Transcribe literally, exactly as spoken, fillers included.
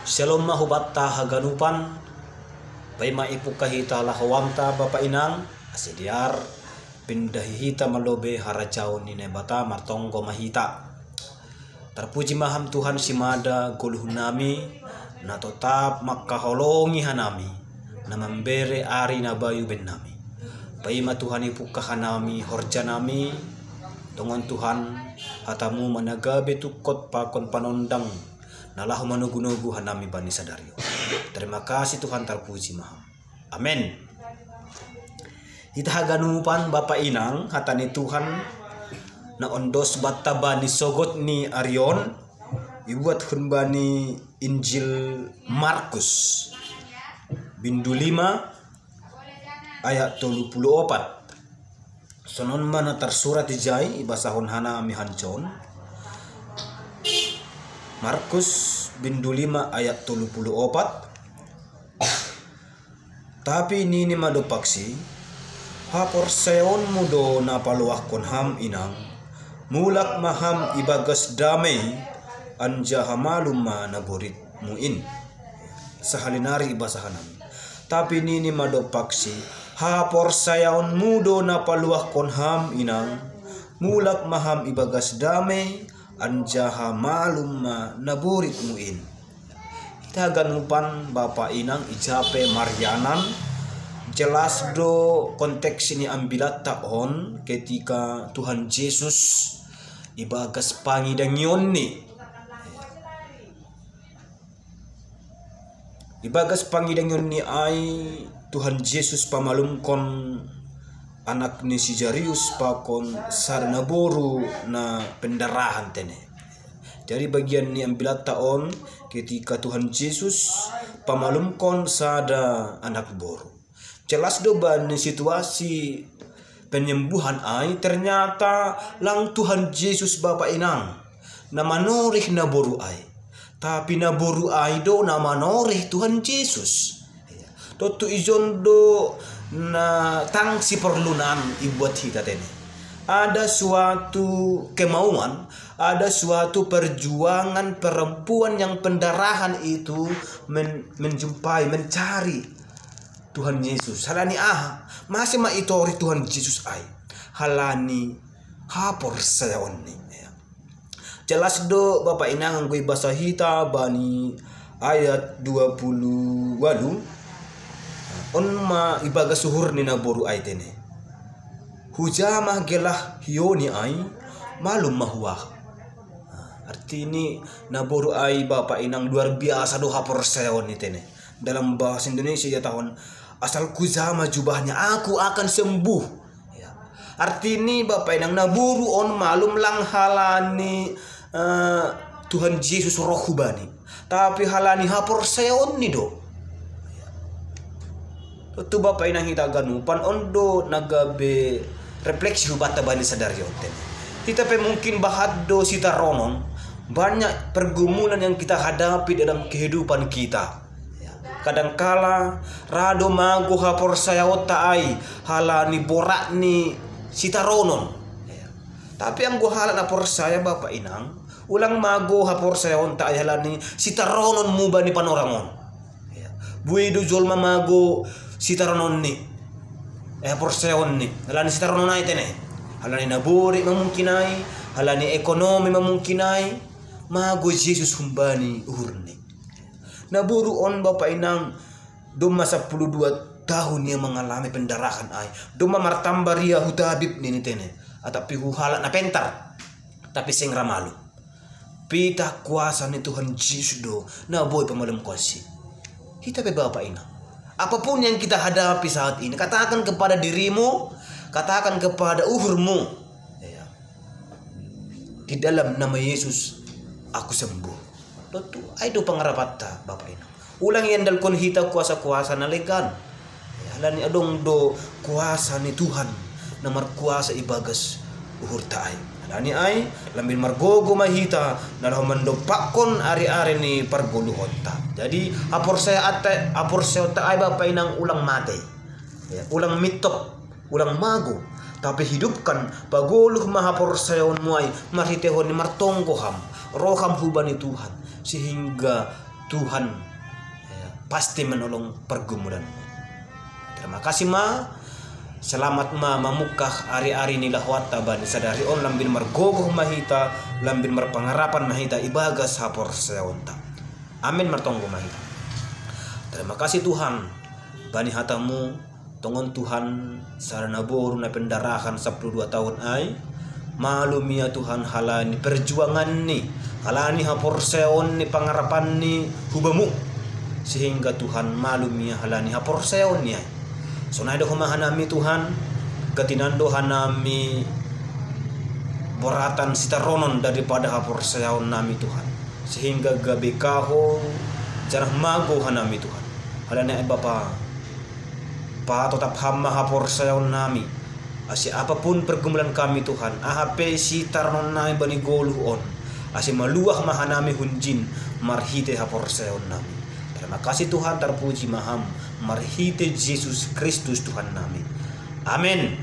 Shalom ma hubatta haganupan. Paima ipukka hita lahoanta, Bapa Inang, ase dear pindahi hita malobe harajaon ni Naibata, martonggo ma hita. Tarpuji ma Ham Tuhan, simada goluh nami, na totap mangkaholongi hanami, na mambere ari na bayu bennami. Paima Tuhan ipukka hanami horja nami, tongon Tuhan, hatamu ma na gabe tungkot pakon panondang, na laho manogu-nogu hanami bani sadari on. Terima kasih Tuhan, tarpuji ma Ham. Amen. Hita haganupan, Bapa Inang, hata ni Tuhan na ondos batta bani sogot ni ari on, ibuat humbani Injil Markus, bindu lima, ayat tolu puluh opat. Sonon ma na tarsurat ijai, ibasahon hanami hanjon. Markus bindu lima ayat tolu puluh opat. Tapi nini ma dompak si, "Haporsayaonmu do na paluahkon ham, Inang. Mulak ma ham ibagas damei, anjaha malum ma naboritmu in." Sahali nari ibasa hanami. Tapi nini ma dompak si, "Haporsayaonmu do na paluahkon ham, Inang. Mulak ma ham ibagas damei, anjaha malum ma naboritmu in." Hita haganupan, Bapa Inang, ija pe marianan, jelas do konteks ni ambilatta on ketika Tuhan Jesus ibagas pangidangionni. Ibagas pangidangionni ai Tuhan Jesus pamalumkon anak ni si Jairus pakon sada naboru na pendarahan tene. Jadi bagian ni ambilatta on ketika Tuhan Jesus pamalumkon sada anak boru. Jelas do bani situasi penyembuhan ai, ternyata lang Tuhan Jesus, Bapa Inang, na manorih naboru ai. Tapi naboru ai do na manorih Tuhan Jesus. Tontu ijon do na tang siporlunan ibuat hita tene. Ada suatu kemauan, ada suatu perjuangan perempuan yang pendarahan itu men-, menjumpai, mencari Tuhan Yesus. Halani aha? Mase ma itorih Tuhan Jesus ai? Halani haporsayaonni. Ya. Jelas do, Bapa Inang, anggo ibasa hita bani ayat dua puluh walu, on ma ibagas uhur ni naboru ai tene. Hujamah gelah hioni ai, malum ma huaha. Artini naboru ai, Bapa Inang, luar biasa do haporsayaonni tene. Dalam bahasa Indonesia ihatahon, "Asal kujamah jubahnya, aku akan sembuh." Ya. Artini, Bapa Inang, naboru on malum lang halani, eh, Tuhan Jesus roh hubani, tapi halani haporsayaonni do. Tontu, Bapa Inang, hita haganupan, on do na gabe refleksi hubatta bani sadari on tene. Hita pe mungkin bahat do sitaronon banyak pergumulan yang kita hadapi dalam kehidupan kita. Ya. Kadangkala ra do mago haporsayaonta ai halani borat ni sitaronon. Ya. Tapi anggo halak na porsaya, Bapa Inang, ulang mago haporsayaonta ai halani sitarononmu bani panorang on. Ya. Boi do jolma mago sitarononni, eh, haporsayaonni halani sitaronon ai tene. Halani naboru ma mungkin ai, halani ekonomi ma mungkin ai, mago Jesus humbani uhurni. Naboru on, Bapa Inang, domma sampulu dua tahun ia mengalami pendarahan ai. Domma martamba ria hu tabib nini tene, atap pe hu halak na pentar, tapi seng ra malum. Pitah kuasa ni Tuhan Jesus do na boi pamalumkonsi. Hita pe, Bapa Inang, apapun yang kita hadapi saat ini, katakan kepada dirimu, katakan kepada uhurmu, ya, "Di dalam nama Yesus, aku sembuh." Tontu ai do pangarapatta, Bapa Inang. Ulang iandalkon hita kuasa-kuasa na legan. Ya, halani adong do kuasa ni Tuhan na markuasa ibagas uhurta ai. Halani ai, lambin margogo ma hita na laho mandompakkon ari-ari ni pargoluhonta. Jadi, haporsayaonta, haporsayaonta ai, Bapa Inang, ulang matei. Ya, ulang mintop, ulang mago, tapi hidupkan, pagoluh ma haporsayaonmu ai marhiteihon ni martonggo ham, roham hubani Tuhan, sehingga Tuhan, ya, pasti menolong pergumulanmu. Terima kasih ma. Selamat ma mamungkah ari-ari ni lahoanta bani sadari on, lambin margogoh ma hita, lambin marpangarapan ma hita ibagas haporseaonta. Amin, martonggo ma hita. Terima kasih Tuhan bani hatamu. Tongon Tuhan, sada naboru na pendarahan sappulu dua taon ai, malum ia Tuhan halani perjuanganni, halani haporseaonni, pangarapanni hu Bamu, sehingga Tuhan malum ia halani haporseaonni ai. Sonai do homa hanami Tuhan, gati nando hanami boratan sitaronon daripada haporseaonnami Tuhan, sehingga gabe kaho janah mago hanami Tuhan. Halani ai Bapa, patotap Ham ma haporseaonnami, ase apapun pergumulan kami Tuhan, aha pe sitarononnami bani goluh on, ase maluah ma hanami hunjin marhite haporseaonnami. Terima kasih Tuhan, tarpuji ma Ham, marhite Jesus Kristus Tuhannami. Amen.